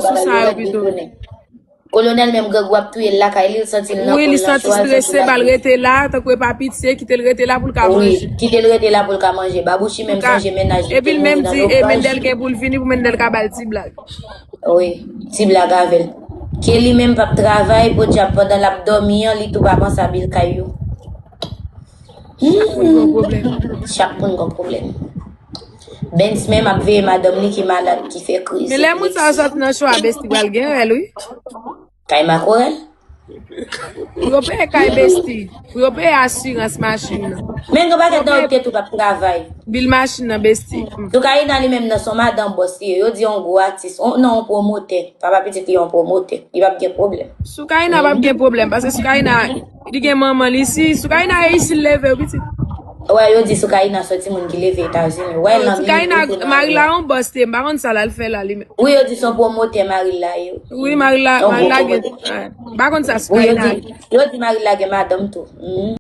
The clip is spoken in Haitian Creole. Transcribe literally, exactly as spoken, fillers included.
Sou sa yo pito. Kolonèl menm grangou ap touye l lakay li, l santi l nan kòl la. Wi, li santi strese, ba l rete la, tankou e pa pitye, kite l rete la pou l ka manje. Wi, kite l rete la pou l ka manje. Babouchi menm sonje mennaj li. Epi l menm di, e Mendel gen pou l vini pou Mendel ka ba l ti blag. Wi, ti blag avè l. Ke li menm p ap travay, podyab, pandan l ap dòmi an, li tou pa panse a bil kay yo. Chak moun gon pwoblèm. Chak moun gon pwoblèm. Bens menm ap veye madanm li ki malad, ki fè kriz. Men lè moun sa yo sòti nan cho a, Besti pral gen rèl, wi. Kay makorèl? Pou yo peye kay Besti. Pou yo peye asirans machin nan. Men gen pakèt nan yo ki tou p ap travay. Bil machin nan, Besti. Soukaina li menm nan, se yon madanm bòs li ye. Yo di yon gwo atis. Non, yon pwomotè. Papa pitit li yon pwomotè. Li p ap gen pwoblèm. Soukaina p ap gen pwoblèm, paske Soukaina, li gen manman li isi. Soukaina e isi l leve, wi, pitit. Wè, yo di Soukaina se yon timoun ki leve Etazini. Wè, nan Soukaina, mari la yon bòs li ye, m pa konn sa l al fè la, li menm. Wi, yo di se yon pwomotè mari l la ye. Wi, mari la, mari la gen, m pa konn sa Soukaina. Yo di mari l la gen madanm tou.